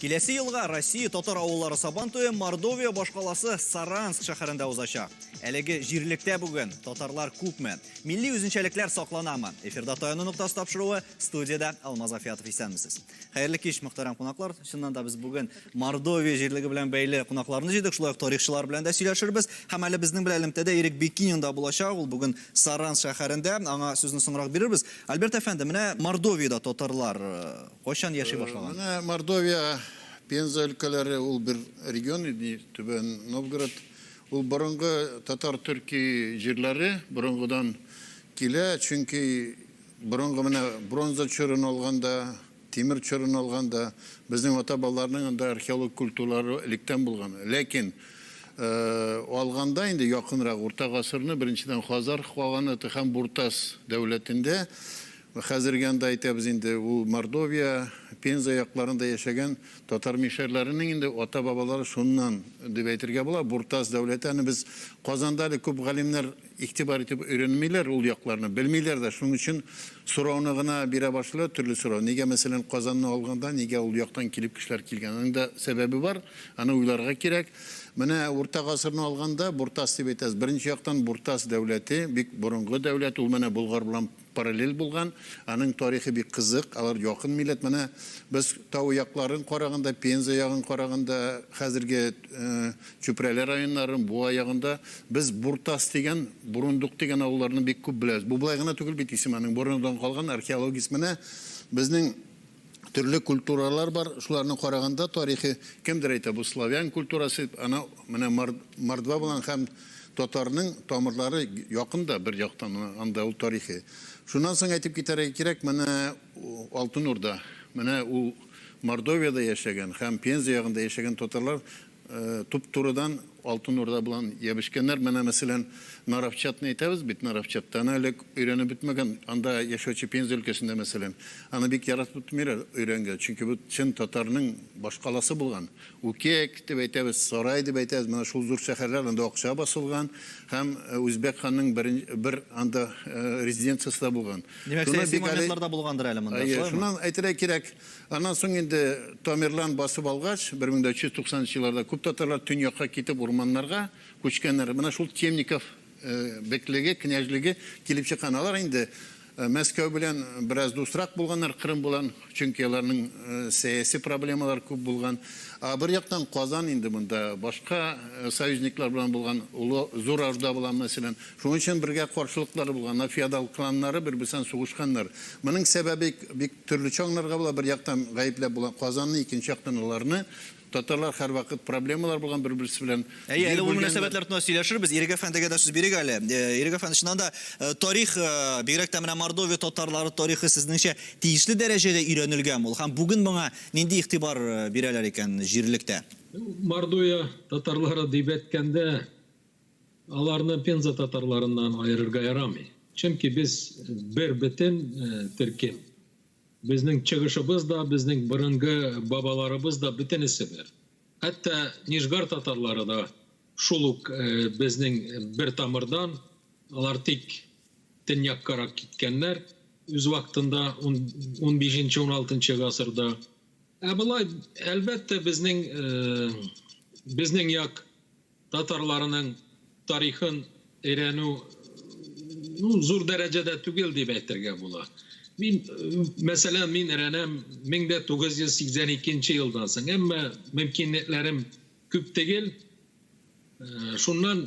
Киләсе елга Россия татар авыллары Сабан туе Мордовия башкаласы Саранск шәһәрендә узачак. Әлеге җирлектә бүген татарлар күпме? Милли үзенчәлекләр сакланамы? Эфирда Таяну ноктасы тапшыруы, студиядә Алмаз Афиятов исәнмесез. Хәерле кич, мөхтәрәм кунаклар. Чыннан да без бүген Мордовия җирлеге белән бәйле кунакларны җыйдык, шулай ук тарихчылар белән дә сөйләшербез. Һәм әле безнең белән элемтәдә Ирек Бикинин да булачак. Ул бүген Саранск шәһәрендә. Аңа сүзне соңрак бирербез. Альберт әфәнде, менә Мордовиядә татарлар кайчан яши башлаган? Менә Мордовия, Пенза өлкәләре, ул бер регион иде, Түбән Новгород. Ул борынгы татар-төрки җирләре, борынгыдан килә, чөнки борынгы менә бронза чорын алганда, тимер чорын алганда, безнең ата-бабаларның анда археологик культуралары электән булган. Ләкин алганда инде якынрак урта гасырны, беренчедән Хазар каганаты һәм Буртас дәүләтендә, хәзерге анда әйтәбез инде, ул Мордовия, Пенза якларында яшәгән татар мишәрләренең инде ата-бабалары шуннан дип әйтергә була. Буртас дәүләте, аны без Казанда әле күп галимнәр Игътибар итеп өйрәнмиләр ул якларны, белмиләр дә. Шуның өчен сорауны гына бирә башлыйлар, төрле сорау. Нигә, мәсәлән, Казанны алганда, нигә ул яктан килеп кешеләр килгән? Аның да сәбәбе бар, аны уйларга кирәк. Менә Урта гасырны алганда, Буртас дип әйтәбез. Беренче яктан, Буртас дәүләте, бик борынгы дәүләт, ул менә Болгар белән параллель булган. Аның тарихы бик кызык, алар якын милләт. Менә без тау якларын караганда, Пенза ягын караганда, хәзерге Чүпрәле районнарын, Буа ягында без Буртас дигән, Бурундук дигән авылларны бик күп беләбез. Бу болай гына түгел бит исем, аның борынгыдан калган археологик исеменә безнең төрле культуралар бар, шуларны караганда тарихи, кемдер әйтә, бу славян культурасы, ана менә мордва белән һәм татарның тамырлары якын да бер яктан, анда ул тарихи. Шуннан соң әйтеп китәргә кирәк, менә Алтын Урда, менә ул Мордовиядә яшәгән һәм Пенза ягында яшәгән татарлар Туп-турыдан Алтын Урда белән ябешкәннәр. Менә, мәсәлән, Наровчатны әйтәбез бит, Наровчатта. Аны әле өйрәнеп бетмәгән. Анда яшәүче Пенза өлкәсендә, мәсәлән, аны бик яратып бетмиләр өйрәнгән. Чөнки бу чын татарның башкаласы булган. Үкек дип әйтәбез, Сарай дип әйтәбез. Менә шул зур шәһәрләр, анда акча басылган һәм Үзбәк ханның бер анда резиденциясе дә булган. Димәк, сәяси моментлар да булгандыр әле монда, шулаймы? Шуннан әйтергә кирәк, Аннан соң инде Тамерлан басып алгач, 1390 нчы елларда күп татарлар төньякка китеп урманнарга күчкәннәр. Менә шул Темников беклеге, княжлеге килеп чыккан. Алар инде Мәскәү белән бераз дусрак булганнар, Кырым белән, чөнки аларның сәяси проблемалар күп булган. Ә бер яктан Казан инде монда башка союзниклар белән булган, олы Зур Орда белән, мәсәлән. Шуның өчен бергә каршылыклары булган. Менә феодал кланнары бер-берсен сугышканнар. Моның сәбәбе бик Төрлечә аңларга була, бер яктан гаепләп була Казанны, икенче яктан аларны. Татарлар һәрвакыт проблемалар булган бер-берсе белән. Әйе, әле ул мөнәсәбәтләр турында сөйләшербез. Ирек әфәндегә дә сүз бирик әле. Ирек әфәнде, чыннан да, тарих, бигрәк тә менә Мордовия татарлары тарихы сезнеңчә тиешле дәрәҗәдә өйрәнелгәнме ул? Һәм бүген моңа нинди игътибар бирәләр икән җирлектә? Мордовия татарлары дип әйткәндә, аларны Пенза татарларыннан аерырга ярамый. Чөнки без бер бөтен төркем. Безнең чыгышыбыз да, безнең борынгы бабаларыбыз да бөтенесе бер. Хәтта Нижгар татарлары да шул ук безнең бер тамырдан, алар тик төньяккарак киткәннәр үз вакытында, унбишенче-уналтынчы гасырда. Ә болай, әлбәттә, безнең безнең як Татарларының тарихын өйрәнү, ну, зур дәрәҗәдә түгел дип әйтергә була. Мин, мәсәлән, мин өйрәнәм 1982 елдан соң, әмма мөмкинлекләрем күп түгел. Шуннан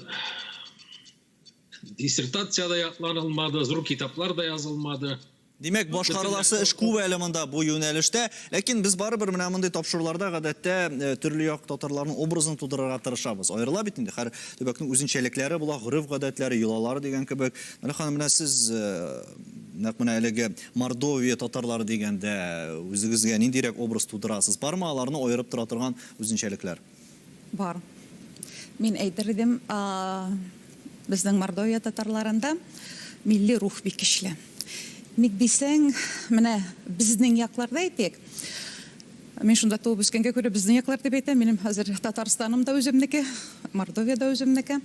диссертация дә ятланылмады, зур китаплар да язылмады. Димәк, башкарыласы эш күп әле монда бу юнәлештә. Ләкин без барыбер менә мондый тапшыруларда гадәттә төрле як татарларының образын тудырырга тырышабыз. Аерыла бит инде, һәр төбәкнең үзенчәлекләре була, гореф-гадәтләре, йолалары дигән кебек. Наилә ханым, менә сез нәкъ менә әлеге Мордовия татарлары дигәндә үзегезгә ниндирәк образ тудырасыз? Бармы аларны аерып тора торган үзенчәлекләр? Бар. Мин әйтер идем, безнең Мордовия татарларында милли рух бик көчле. Ник дисәң, менә безнең якларда әйтик, мин шунда туып үскәнгә күрә безнең яклар дип әйтәм, минем хәзер Татарстаным да үземнеке, Мордовия да үземнеке.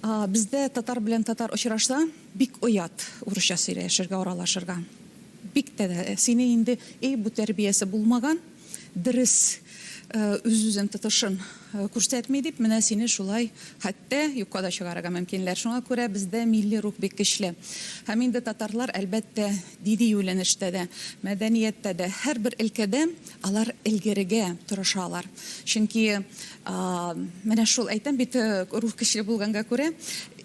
Бездә татар белән татар очрашса, бик оят урысча сөйләшергә, аралашырга. Бик тә дә сине инде, эй, бу тәрбиясе булмаган, дөрес. үз-үзен тотышын күрсәтми дип, менә сине шулай хәтта юкка да чыгарырга мөмкинләр. Шуңа күрә бездә милли рух бик көчле. Һәм инде татарлар, әлбәттә, дини юнәлештә дә, мәдәнияттә дә, һәрбер өлкәдә алар элгәрегә тырышалар. Чөнки менә шул, әйтәм бит, рух көчле булганга күрә,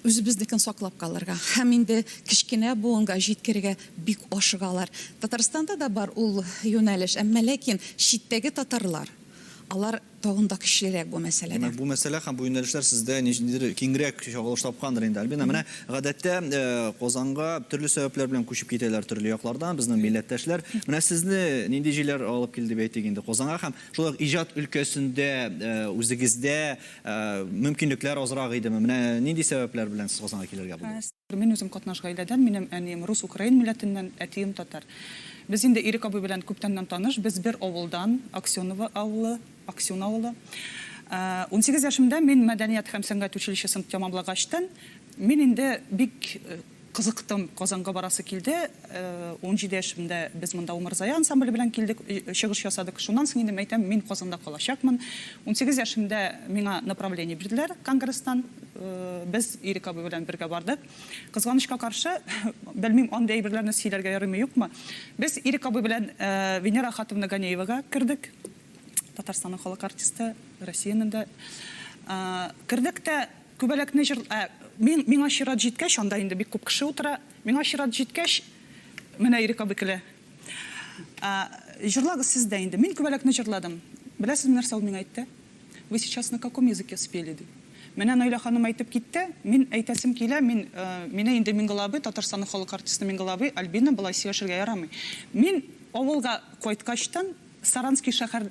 үзебезнекен саклап калырга һәм инде кечкенә буынга җиткерергә бик ашыгалар. Татарстанда да бар ул юнәлеш, әмма ләкин читтәге татарлар, алар тагын да көчлерәк бу мәсьәләдә. Димәк, бу мәсьәлә һәм бу юнәлешләр сездә ниндидер киңрәк чагылыш тапкандыр инде, Альбина. Менә гадәттә Казанга төрле сәбәпләр белән күчеп китәләр төрле яклардан безнең милләттәшләр. Менә сезне нинди җилләр алып килде дип әйтик инде Казанга һәм шулай ук иҗат өлкәсендә үзегездә мөмкинлекләр азрак идеме? Менә нинди сәбәпләр белән сез Казанга килергә булдыгыз? Мин үзем катнаш гаиләдән, минем әнием рус, украин милләтеннән, әтием татар. Без инде Ирек абый белән күптәннән таныш, без бер авылдан, Аксеново авылы, Аксюн авылы. 18 яшемдә мин мәдәният һәм сәнгать училищесын тәмамлагачтын, мин инде бик кызыктым, Казанга барасы килде. 17 яшемдә без монда Умырзая ансамбле белән килдек, чыгыш ясадык. Шуннан соң инде мәйтәм, мин Казанда калачакмын. 18 яшемдә миңа направление бирделәр конгресстан. Без Ирек абый белән бергә бардык. Кызганычка каршы, белмим, андый әйберләрне сөйләргә ярыймы, юкмы. Без Ирек абый белән Венера Ахатовна Ганеевага кердек. Татарстанның халык артисты, Россиянең дә. Кердек тә, Күбәләкне җыр... Ә, мин, миңа чират җиткәч, анда инде бик күп кеше утыра. Миңа чират җиткәч, менә Ирек абый көлә. Ә, җырлагыз сез дә инде. Мин Күбәләкне җырладым. Беләсезме, нәрсә ул миңа әйтте? Вы сейчас на каком языке спели, ди. Менә Наилә ханым әйтеп китте, мин әйтәсем килә, мин, мине инде Миңгол абый, Татарстанның халык артисты Миңгол абый, Альбина, болай сөйләшергә ярамый. Мин авылга кайткачтан, Саранский шәһәр,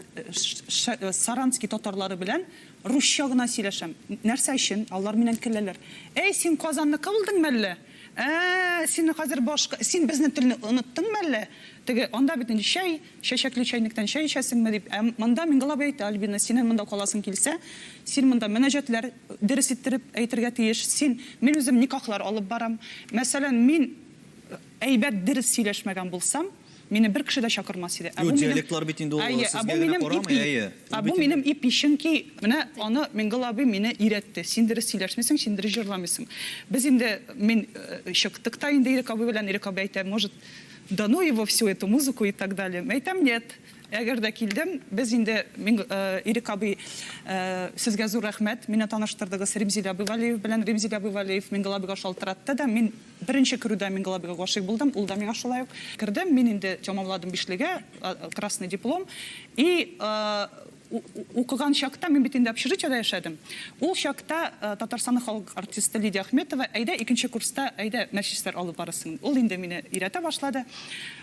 Саранский татарлары белән русча гына сөйләшәм. Нәрсә өчен? Алар миннән көләләр. Әй, син Казанныкы булдың мәллә? Ә, син хәзер башка, син безнең телне оныттың мәллә? Теге, анда бит инде чәй, чәчәкле чәйнектән чәй эчәсеңме дип. Ә монда Миңгол абый әйтә, Альбина, синең монда каласың килсә, син монда мөнәҗәтләр дөрес иттереп әйтергә тиеш. Син, мин үзем никахлар алып барам. Мәсәлән, мин әйбәт дөрес сөйләшмәгән булсам, Мине бер кеше дә чакырмас иде. Ә бу минем. Диалектлар бит инде ул Әйе, ә бу сезгә генә минем карамый, ипи. әйе. Ул Ә бу бит инде. минем ипи, чөнки менә аны Миңгол абый мине өйрәтте. Син дөрес сөйләшмисең, син дөрес җырламыйсың. Без инде, мин чыктык та инде Ирек абый белән, Ирек абый әйтә, может, да ну его всю эту музыку и так далее. Мин әйтәм, нет. Әгәр дә килдем, без инде, Миң, Ирек абый, сезгә зур рәхмәт, мине таныштырдыгыз Римзил абый Вәлиев белән. Римзил абый Вәлиев Миңгол абыйга шалтыратты да, мин Беренче керүдә мин Глабига гашыйк булдым, ул да миңа шулай ук. Кердем, мин инде тәмамладым бишлегә, красный диплом. И укыган чакта, мин бит инде общежитиедә яшәдем. Ул чакта Татарстанның халык артисты Лидия Ахметова, әйдә, икенче курста, әйдә, мәҗлесләр алып барырсың. Ул инде мине өйрәтә башлады.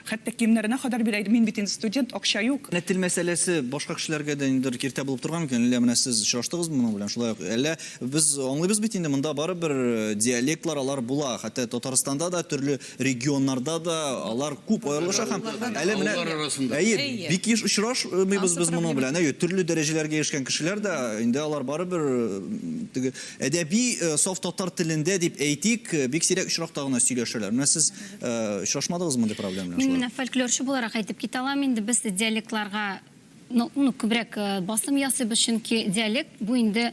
Хәтта киемнәренә кадәр бирә иде. Мин бит инде студент, акча юк. Менә тел мәсьәләсе башка кешеләргә дә ниндидер киртә булып торган микән? Әллә менә сез очраштыгызмы моның белән шулай ук? Әллә Без аңлыйбыз бит инде, монда барыбер диалектлар алар була. Хәтта Татарстанда да, төрле регионнарда да алар күп аерылыша һәм әле менә Авыллар арасында. Әйе, бик еш очрашмыйбыз без моның белән. Әйе, төрле дәрәҗәләргә ирешкән кешеләр дә инде алар барыбер теге әдәби саф татар телендә дип әйтик, бик сирәк очракта гына сөйләшәләр. Менә сез очрашмадыгызмы мондый проблема белән Мин менә фольклорчы буларак әйтеп китә алам инде, без диалектларга Ну, ну, күбрәк басым ясыйбыз, чөнки диалект бу инде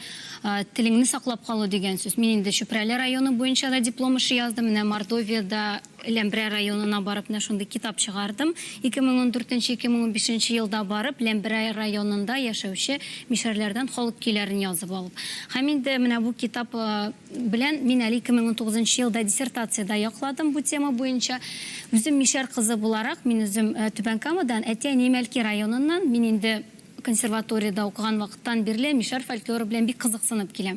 телеңне саклап калу дигән сүз. Мин инде Чүпрәле районы буенча да диплом эше яздым. Менә Мордовиядә Ләмбрә районына барып менә шундый китап чыгардым. 2014-2015 елда барып Ләмбрә районында яшәүче мишәрләрдән халык көйләрен язып алып. Һәм инде менә бу китап белән мин әле 2019 нчы елда диссертация дә якладым бу тема буенча. Үзем мишәр кызы буларак, мин үзем Түбән Камадан, әти-әнием Әлки районыннан, мин инде консерваториядә укыган вакыттан бирле мишәр фольклоры белән бик кызыксынып киләм.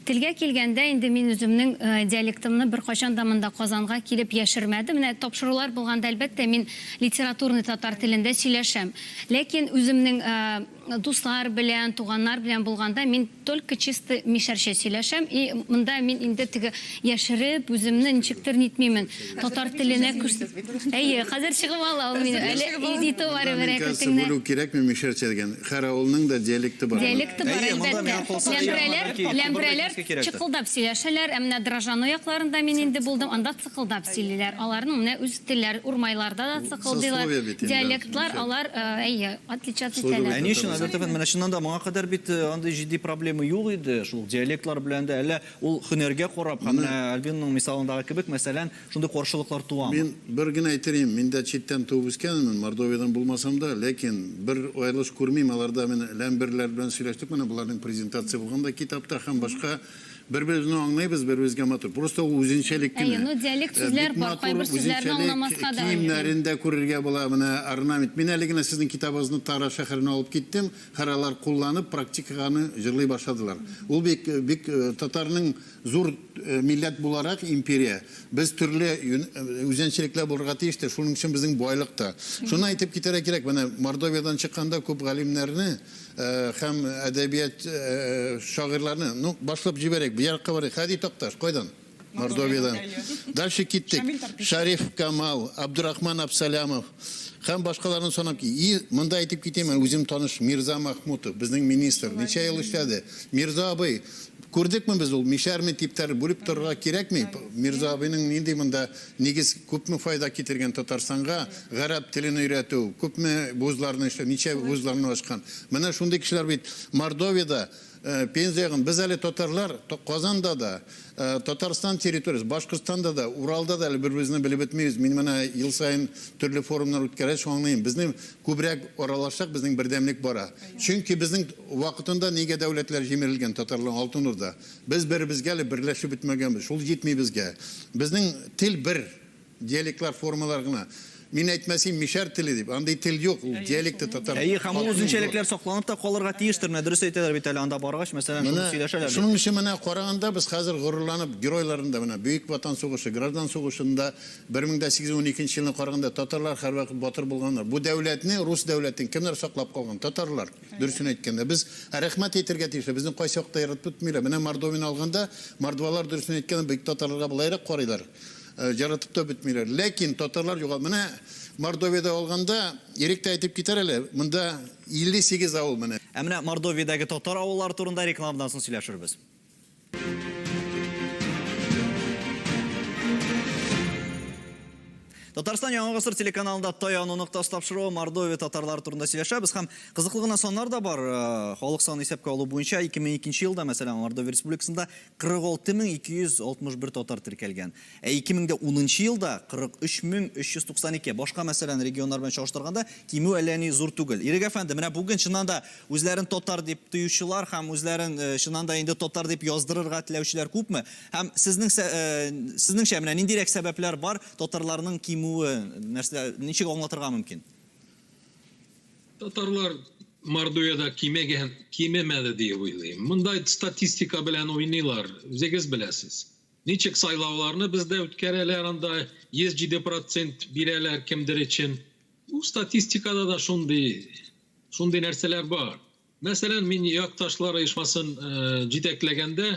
Телгә килгәндә, инде мин үземнең диалектымны беркайчан да монда Казанга килеп яшермәдем. Менә тапшырулар булганда, әлбәттә, мин литературный татар телендә сөйләшәм. Ләкин үземнең дуслар белән, туганнар белән булганда мин только чисто мишәрчә сөйләшәм и монда мин инде теге яшереп үземне ничектер нитмимен. Татар теленә күз Әйе, хәзер чыгып ала ул минем. Әле и то барыбер Мне кажется, бүлү кирәкми мишәрчә дигән. һәр авылның да диалекты бар. Диалекты бар, Әйе, монда әлбәттә. миңа калса, Ләмбрәләр, бәлки, ләмбрәләр күбрәк әйтмәскә кирәктер. чыкылдап сөйләшәләр, ә менә Дрожжано якларында мин инде булдым, анда цыкылдап сөйлиләр. Аларның менә үз телләре, Урмайларда да цыкылдыйлар. Сословие бит инде, Диалектлар ничә. алар, э, әйе, отличаться Сословие итәләр. Ә ни өчен, Альберт әфәнде, менә чыннан да моңа кадәр бит э, андый җитди проблема юк иде, шул ук диалектлар белән дә, әллә ул һөнәргә карап, һәм менә Альбинаның мисалындагы кебек, мәсәлән, шундый каршылыклар туамы? Мин бер генә әйтер идем, мин дә читтән туып үскәнмен, Мордовиядән булмасам да, ләкин бер аерылыш күрмим, аларда мин ләмберләр белән сөйләштек, менә боларның презентация булганда китапта һәм башка бер-беребезне аңлыйбыз, бер-беребезгә матур. Просто ул үзенчәлек кенә. Әйе, ну диалект сүзләр Бик бар, матур кайбер сүзләрне үзенчәлек, аңламаска да мөмкин. Киемнәрен дә күрергә була, менә орнамент. Мин әле генә сезнең китабыгызны Тара шәһәренә алып киттем, һәр алар кулланып, практикага аны җырлый башладылар. Ул бик, бик татарның Зур милләт буларак, империя, без төрле үзенчәлекләр булырга тиеш тә, шуның өчен безнең байлык та. Шуны әйтеп китәргә кирәк, менә Мордовиядән чыкканда күп галимнәрне һәм әдәбият шагыйрьләрне, ну, башлап җибәрик, бу якка барыйк. Һади Такташ, кайдан? Мордовиядән. Дальше киттек. Шәриф Камал, Абдурахман Абсалямов һәм башкаларны санап И монда әйтеп китим, үзем таныш Мирза Махмутов, безнең министр, ничә ел эшләде. Мирза абый, Күрдекме без ул мишәрме типтәр бүлеп торырга кирәкми. Мирза абыйның нинди монда нигез күпме файда китергән Татарстанга, гарәп телен өйрәтү, күпме вузларны эшләү, ничә вузларны ачкан. Менә шундый кешеләр бит Мордовиядә, Пенза ягын, без әле татарлар Казанда да, Татарстан территориясе, Башкортстанда да, Уралда да әле бер-беребезне белеп бетмибез. Мин менә ел саен төрле форумнар үткәрәч аңлыйм. Безнең күбрәк аралашсак, безнең бердәмлек бара. Чөнки безнең вакытында нигә дәүләтләр җимерелгән, татарлар Алтын Урда. Без беребезгә әле берләшеп бетмәгәнбез. Шул җитми безгә. Безнең тел бер, диалектлар, формалар гына. Мин әйтмәсим, мишәр теле дип. Андый тел юк, ул диалекты татар. Әйе, һәм ул үзенчәлекләр сакланып та калырга тиештер. Менә дөрес әйтәләр бит әле, анда баргач, мәсәлән, шуны сөйләшәләр бит. Шуның өчен менә караганда без хәзер горурланып геройларын да менә Бөек Ватан сугышы, Граждан сугышында 1812 елны караганда татарлар һәрвакыт батыр булганнар. Бу дәүләтне, рус дәүләтен кемнәр саклап калган? Татарлар. Дөресен әйткәндә, без рәхмәт әйтергә тиешле. Безне кайсы вакытта яратып бетмиләр. Менә Мордовияне алганда, мордвалар дөресен әйткәндә бик татарларга болайрак карыйлар. Яратып та бетмиләр. Ләкин татарлар югал. Менә Мордовиядә алганда, Ирек тә әйтеп китәр әле, монда 58 авыл менә. Ә менә Мордовиядәге татар авыллары турында рекламадан соң сөйләшербез. Татарстан Яңа гасыр телеканалында Таяну ноктасы тапшыруы Мордовия татарлары турында сөйләшәбез һәм кызыклы гына саннар да бар. Э, халык санын исәпкә алу буенча 2002 елда, мәсәлән, Мордовия Республикасында 46261 татар теркәлгән. Ә 2010 елда 43392. Башка, мәсәлән, регионнар белән чагыштырганда кимү әллә ни зур түгел. Ирек әфәнде, менә бүген чыннан да Үзләрен татар дип тоючылар һәм үзләрен чыннан да инде татар дип яздырырга теләүчеләр күпме? Һәм сезнең сезнеңчә менә ниндирәк сәбәпләр бар татарларның кимүе, нәрсә, ничек аңлатырга мөмкин? Татарлар Мордовиядә кимегән, кимемәде диеп уйлыйм. Монда статистика белән уйныйлар, үзегез беләсез. Ничек сайлауларны бездә үткәрәләр анда 107 процент бирәләр кемдер өчен. Бу статистикада да шундый Шундый нәрсәләр бар. Мәсәлән, мин якташлар оешмасын җитәкләгәндә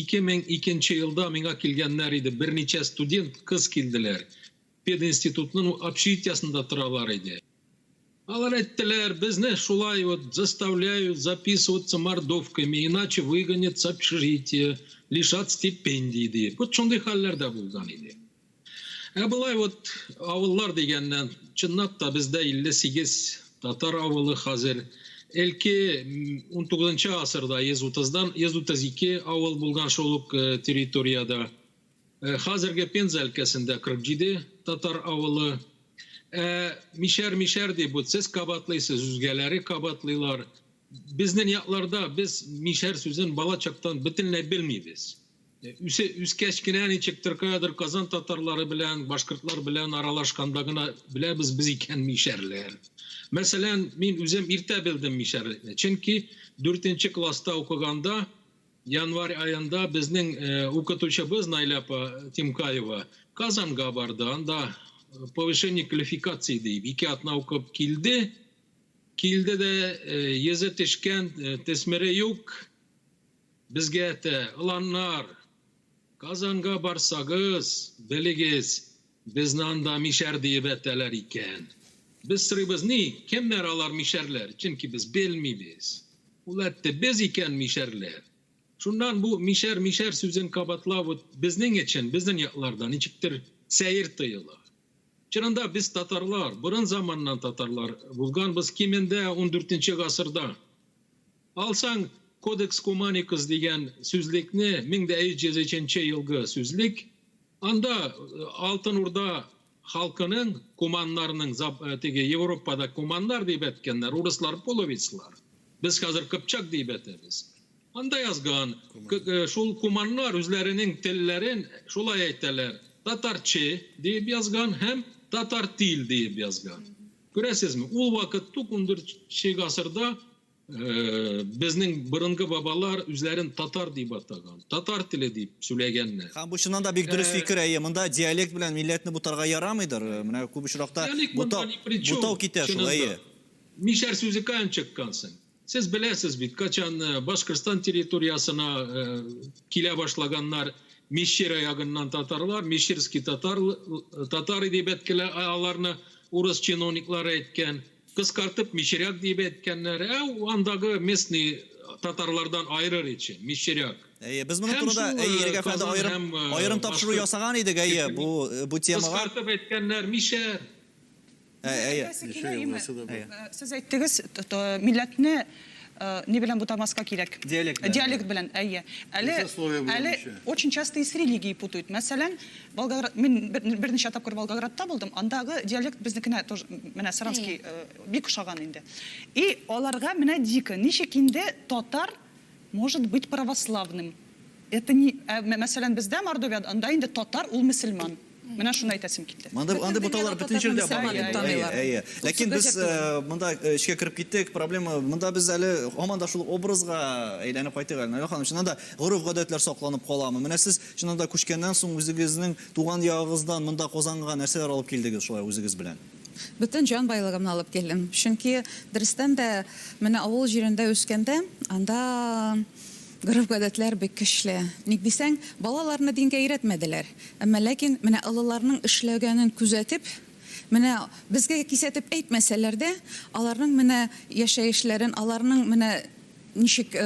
2002 нче елда миңа килгәннәр иде, берничә студент кыз килделәр. Пединститутның общежитиесендә торалар иде. Алар әйттеләр, безне шулай вот заставляют записываться мордовками, иначе выгонят с общежития, лишат стипендии, диеп. Вот шундый хәлләр дә булган иде. Ә болай вот авыллар дигәннән, чынлап та бездә 58 татар авылы хәзер. Элки 19 гасырда 130-дан 132 авыл булган шул ук э, территориядә. Э, хәзерге Пенза өлкәсендә 47 татар авылы. Ә мишәр-мишәр дип вот сез кабатлыйсыз, үзгәләре кабатлыйлар. Безнең якларда без мишәр сүзен бала чактан бөтенләй белмибез. Үсе, үскәч кенә ничектер каядыр Казан татарлары белән, башкортлар белән аралашканда гына беләбез без икән мишәрләр. Мәсәлән, мин үзем иртә белдем мишәрлекне. Чөнки дүртенче класста укыганда, январь аенда безнең э, укытучыбыз Наилә апа Тимкаева Казанга барды. Анда э, повышение квалификации дип ике атна укып килде. Килде дә э, йөзе төшкән, төсмере юк. Безгә әтә, оланнар, Казанга барсагыз, белегез, безне анда мишәр диеп әтәләр икән. Без сорыйбыз, ни, кемнәр алар мишәрләр? Чөнки без белмибез. Ул әйтте, без икән мишәрләр. Шуннан бу мишәр-мишәр сүзен кабатлау вот безнең өчен, безнең якларда ничектер сәер тоела. Чынында без татарлар, борын заманнан татарлар булганбыз, кимендә ундүртенче гасырда. Алсаң, Кодекс Куманикус дигән сүзлекне, 1303 нче елгы сүзлек, анда Алтын Урда халкының, куманнарның, теге Европада куманнар дип әйткәннәр, урыслар половецлар, без хәзер кыпчак дип әйтәбез. Анда язган, шул куманнар үзләренең телләрен шулай әйтәләр, татарчы диеп язган һәм татар тил диеп язган. Күрәсезме, ул вакыт тук ундүртенче гасырда безнең борынгы бабалар үзләрен татар дип атаган, татар теле дип сөйләгәннәр. Һәм бу чыннан да бик дөрес фикер, әйе, монда диалект белән милләтне бутарга ярамыйдыр, менә күп очракта Диалект монда бутау, ни при чем, бутау китә шул, чынында. әйе. Мишәр сүзе каян чыккан соң? Сез беләсез бит, качан Башкортстан территориясенә килә башлаганнар Мещера ягыннан татарлар, мещерский татар, татары дип әйткәләр, аларны урыс чиновниклары әйткән. Кыскартып мещеряк дип әйткәннәр. Ә андагы местный татарлардан айырыр өчен, мещеряк. Әйе, без моның Һәм турында, шул әйе, Ирек әфәнде, Казан аерым, һәм аерым тапшыру башкорт ясаган идек, әйе, бу, бу темага. Кыскартып әйткәннәр, мишәр. Әйе. Әйтәсе килә, име, сез әйттегез, милләтне ни белән бутамаска кирәк. Диалект белән. Диалект белән, әйе. Әле, әле очень часто и с религией путают. Мәсәлән, Волгоград, мин берничә тапкыр Волгоградта булдым, андагы диалект безнекенә тоже, менә Саранский бик ошаган инде. И аларга менә дико, ничек инде татар может быть православным. Это не, ә, мәсәлән, бездә Мордовиядә, анда инде татар ул мөселман. Менә шуны әйтәсем килде. Монда андый бутаулар бөтен җирдә бар. Әйе, әйе. Ләкин без монда эчкә кереп киттек, проблема монда без әле һаман да шул образга әйләнеп кайтыйк әле. Наилә ханым, чыннан да гореф-гадәтләр сакланып каламы? Менә сез чыннан да күчкәннән соң үзегезнең туган ягыгыздан монда Казанга нәрсәләр алып килдегез шулай үзегез белән? Бөтен җан байлыгымны алып килдем. Чөнки, дөрестән дә, менә авыл җирендә үскәндә, анда гореф-гадәтләр бик көчле. Ник дисәң, балаларны дингә өйрәтмәделәр. Әмма ләкин менә олыларның эшләгәнен күзәтеп, менә безгә кисәтеп әйтмәсәләр дә, аларның менә яшәешләрен, аларның менә ничек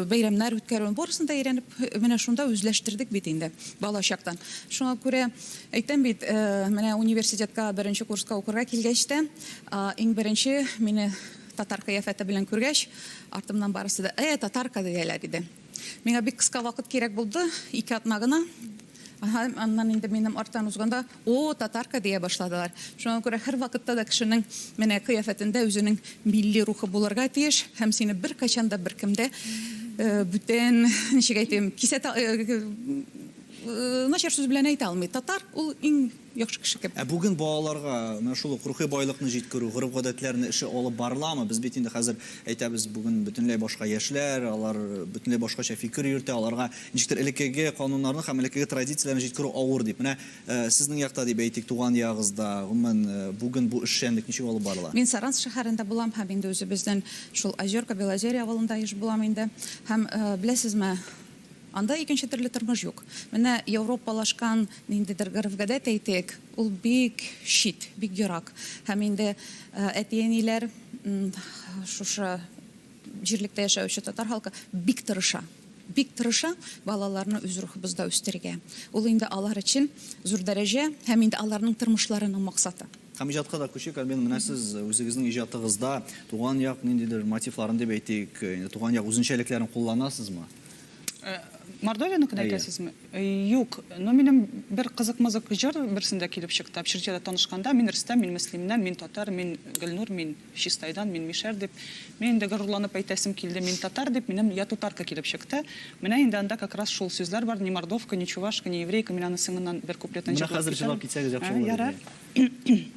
бәйрәмнәр үткәрүен, барысын да өйрәнеп, менә шунда үзләштердек бит инде бала чактан. Шуңа күрә әйтәм бит, менә университетка беренче курска укырга килгәч тә, иң беренче мине татар кыяфәте белән күргәч, артымнан барысы да, Э, татарка, дияләр иде. Миңа бик кыска вакыт кирәк булды, ике атна гына. Һәм аннан инде минем арттан узганда, О, татарка, дия башладылар. Шуңа күрә һәрвакытта да кешенең менә кыяфәтендә үзенең милли рухы булырга тиеш һәм сине беркайчан да беркем дә бүтән, ничек әйтим, кисәтә, начар сүз белән әйтә алмый. Татар ул иң яхшы кеше кебек. Ә бүген балаларга менә шул ук рухи байлыкны җиткерү, гореф-гадәтләрне эше алып барыламы? Без бит инде хәзер әйтәбез, бүген бөтенләй башка яшьләр, алар бөтенләй башкача фикер йөртә, аларга ничектер элеккеге кануннарны һәм элеккеге традицияләрне җиткерү авыр дип. Менә сезнең якта дип әйтик, туган ягыгызда, гомумән, бүген бу эшчәнлек ничек алып барыла? Мин Саранск шәһәрендә булам һәм инде үзебезнең шул Озерка, Белозерье авылында еш булам инде. Һәм, беләсезме, Анда икенче төрле тормыш юк. Менә европалашкан ниндидер гореф-гадәт әйтик, ул бик чит, бик ерак. Һәм инде әти-әниләр, шушы җирлектә яшәүче татар халкы бик тырыша, бик тырыша балаларны үз рухыбызда үстерергә. Ул инде алар өчен зур дәрәҗә һәм инде аларның тормышларының максаты. Һәм иҗатка да күчик, Альбина, менә сез үзегезнең иҗатыгызда туган як ниндидер мотивларын дип әйтик, инде туган як үзенчәлекләрен кулланасызмы? Мордовияныкын әйтәсезме? Юк. Но минем бер кызык-мызык җыр берсендә килеп чыкты. Общежитиедә танышканда, мин Рөстәм, мин Мөслимнән, мин татар, мин Гөлнур, мин Чистайдан, мин мишәр дип. Мин инде горурланып әйтәсем килде, мин татар дип, минем я тутарка килеп чыкты. Менә инде анда как раз шул сүзләр бар, ни мордовка, ни чувашка, ни еврейка, мин аны соңыннан бер куплетын Менә җырлап хәзер китәм. җырлап китсәгез яхшы булыр иде. Ярар.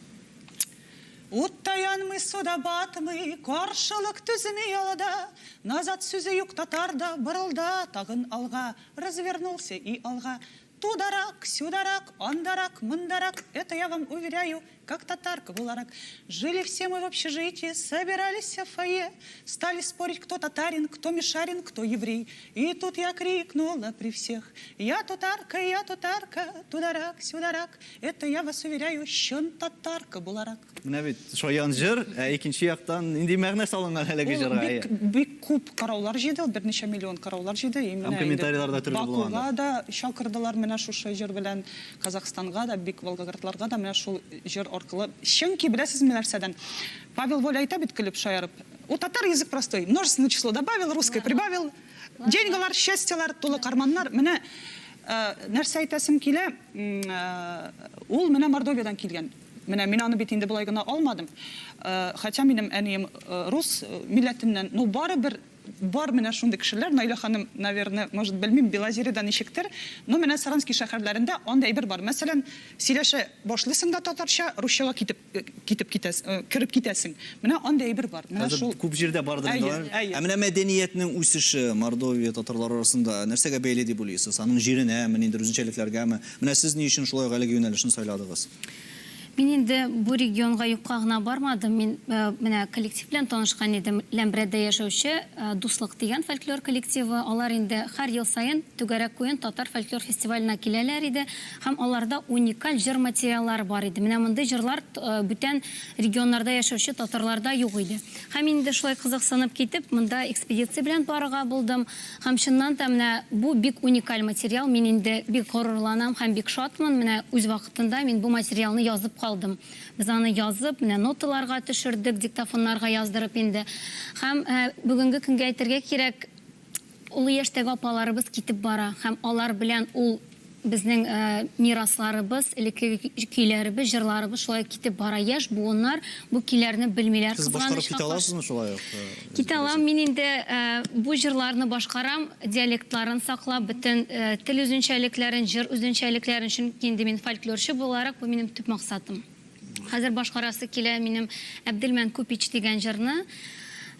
Утта янмый, суда батмый, Каршылык төземи алда. Назад сүзе юк татарда, Борылда тагын алга, Развернулся и алга. Тударак, сюдарак, андарак, мындарак, это я вам уверяю, как татарка буларак. Жили все мы в общежитии, собирались в фойе, стали спорить, кто татарин, кто мишарин, кто еврей. И тут я крикнула при всех, я татарка, я татарка, тударак, сюдарак, это я вас уверяю, чын татарка буларак. Менә бит шаян җыр, ә икенче яктан нинди мәгънә салынган әлеге Ул җырга? бик, бик күп караулар җыйды, ул берничә миллион караулар җыйды. И Һәм менә инде комментарийлар да төрле Бакуга булгандыр. да чакырдылар менә шушы җыр белән, Казахстанга да, бик Волгоградларга да менә шул җыр аркылы. Чөнки беләсезме нәрсәдән? Павел Воля әйтә бит көлеп, шаярып. У татар язык простой, множественное число добавил, русское прибавил. Деньгалар, счастьелар, тулы карманнар. Менә нәрсә әйтәсем килә, ул менә Мордовиядән килгән. Менә мин аны бит инде болай гына алмадым. Хотя минем әнием рус милләтеннән, но барыбер бар менә шундый кешеләр, Наилә ханым, наверное, может, белмим, Белозерьеда ничектер, но менә Саранский шәһәрләрендә андый әйбер бар. Мәсәлән, сөйләшә башлыйсың да татарча, русчага китеп китеп китәсең, кереп китәсең. Менә андый әйбер бар. Менә Хәзер шул күп җирдә бардыр инде Әйе, алар. әйе. Ә менә мәдәниятнең үсеше Мордовия татарлары арасында нәрсәгә бәйле дип уйлыйсыз? Аның җиренәме, ниндидер үзенчәлекләргәме? Менә сез ни өчен шулай ук әлеге юнәлешне сайладыгыз? Мин инде бу регионга юкка гына бармадым. Мин менә коллектив белән танышкан идем. Ләмбрәдә яшәүче Дуслык дигән фольклор коллективы. Алар инде һәр ел саен Түгәрәк уен татар фольклор фестиваленә киләләр иде һәм аларда уникаль җыр материаллары бар иде. Менә мондый җырлар бүтән регионнарда яшәүче татарларда юк иде. Һәм инде шулай кызыксынып китеп, монда экспедиция белән барырга булдым. Һәм чыннан та менә бу бик уникаль материал, мин инде бик горурланам һәм бик шатмын, менә үз вакытында мин бу материалны язып калдым. Без аны язып, менә ноталарга төшердек, диктофоннарга яздырып инде. Һәм бүгенге көнгә әйтергә кирәк, олы яшьтәге апаларыбыз китеп бара һәм алар белән ул Безнең мирасларыбыз, элеккеге көйләребез, җырларыбыз шулай китеп бара. Яшь буыннар бу көйләрне белмиләр, Сез башкарып кызганычка китә каршы. аласызмы шулай ук? Китә алам. Мин инде бу җырларны башкарам, диалектларын саклап, бөтен тел үзенчәлекләрен, җыр үзенчәлекләрен, чөнки инде мин фольклорчы буларак, бу минем төп максатым. Хәзер башкарасы килә минем Әбделмән Купич дигән җырны.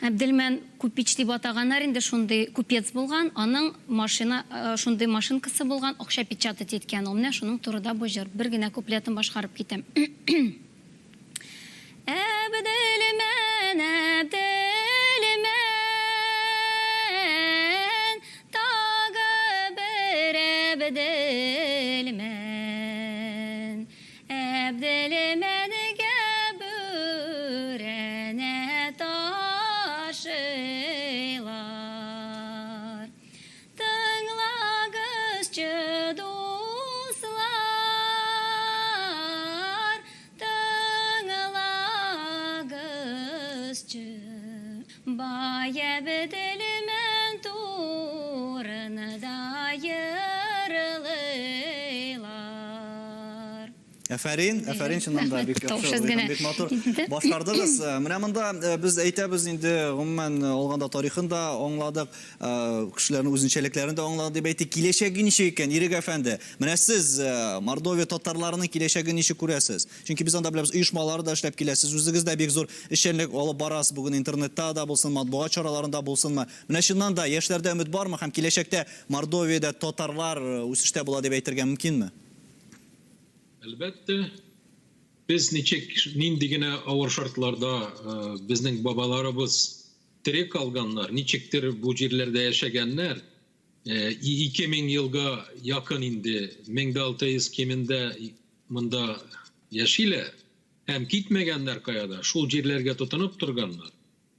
Әбделмән Купич дип атаганнар инде шундый купец булган, аның машина шундый машинкасы булган, акча печатать иткән ул. Менә шуның турыда бу җыр. Бер генә куплетын башкарып китәм. Әбделмән, Әбделмән, тагы бер Әбделмән. Әбделмәнгә бүрәнә ташыйлар. Тыңлагызчы, дуслар, тыңлагызчы. Бай Әбделмән турында йырлыйлар. Әфәрин, әфәрин, чыннан да бик яхшы, бик матур башкардыгыз. Менә монда без әйтәбез инде, гомумән алганда тарихын да аңладык, кешеләрнең үзенчәлекләрен дә аңладык дип әйтик. Киләчәге ничек икән, Ирек әфәнде? Менә сез Мордовия татарларының киләчәген ничек күрәсез? Чөнки без анда беләбез, оешмалар да эшләп килә, сез үзегез дә бик зур эшчәнлек алып барасыз бүген интернетта да булсын, матбугат чараларында булсынмы. Менә чыннан да яшьләрдә өмет бармы һәм киләчәктә Мордовиядә татарлар үсештә була дип әйтергә мөмкинме? Әлбәттә, без ничек, нинди генә авыр шартларда безнең бабаларыбыз тере калганнар, ничектер бу җирләрдә яшәгәннәр, 2000 елга якын инде, 1600 кимендә монда яшиләр һәм китмәгәннәр кая да, шул җирләргә тотынып торганнар.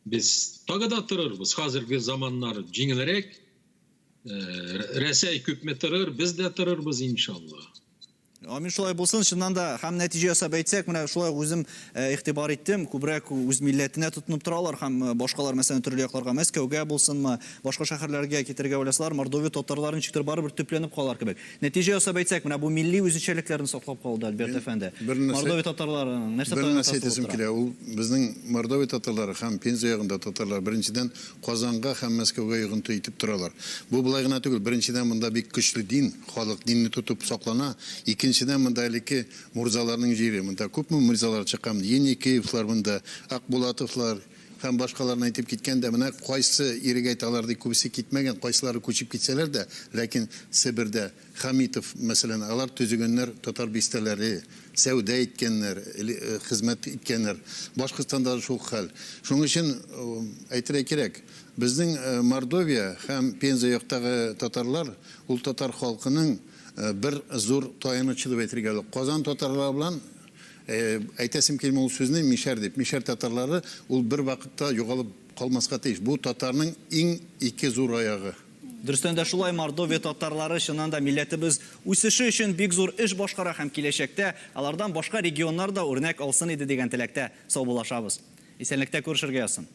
Без тагы да торырбыз, хәзерге заманнар җиңелрәк. Рәсәй күпме торыр, без дә торырбыз, иншалла. Амин, шулай булсын. Чыннан да, һәм нәтиҗә ясап әйтсәк, менә шулай ук үзем игътибар иттем, күбрәк үз милләтенә тотынып торалар һәм башкалар, мәсәлән, төрле якларга, Мәскәүгә булсынмы, башка шәһәрләргә китәргә уйласалар, Мордовия татарлары ничектер барыбер төпләнеп калар кебек. Нәтиҗә ясап әйтсәк, менә бу милли үзенчәлекләрне саклап калуда, Альберт әфәнде, Мордовия татарларының нәрсә Бер нәрсә әйтәсем килә, ул безнең Мордовия татарлары һәм Пенза ягында татарлар, беренчедән, Казанга һәм Мәскәүгә йогынты итеп торалар. Бу болай гына түгел, беренчедән, монда бик көчле дин, халык динне тотып саклана, икенчедән, монда элекке мурзаларның җире, монда күпме мирзалар чыккан, Еникеевлар монда, Акбулатовлар. һәм башкаларны әйтеп киткәндә, менә кайсы Ирек әйтә алар ди, күбесе китмәгән, кайсылары күчеп китсәләр дә, ләкин Себердә Хәмитов, мәсәлән, алар төзегәннәр татар бистәләре, сәүдә иткәннәр, хезмәт иткәннәр. Башкортстанда да шул ук хәл. Шуның өчен әйтергә кирәк, безнең Мордовия һәм Пенза яктагы татарлар, ул татар халкының бер зур таянычы дип әйтергә була. Казан татарлары белән, әйтәсем килми ул сүзне, мишәр дип, мишәр татарлары ул бервакытта югалып калмаска тиеш. Бу татарның иң ике зур аягы. Дөрестән дә шулай, Мордовия татарлары чыннан да милләтебез үсеше өчен бик зур эш башкара һәм киләчәктә алардан башка регионнар да үрнәк алсын иде дигән теләктә саубуллашабыз. Исәнлектә күрешергә язсын.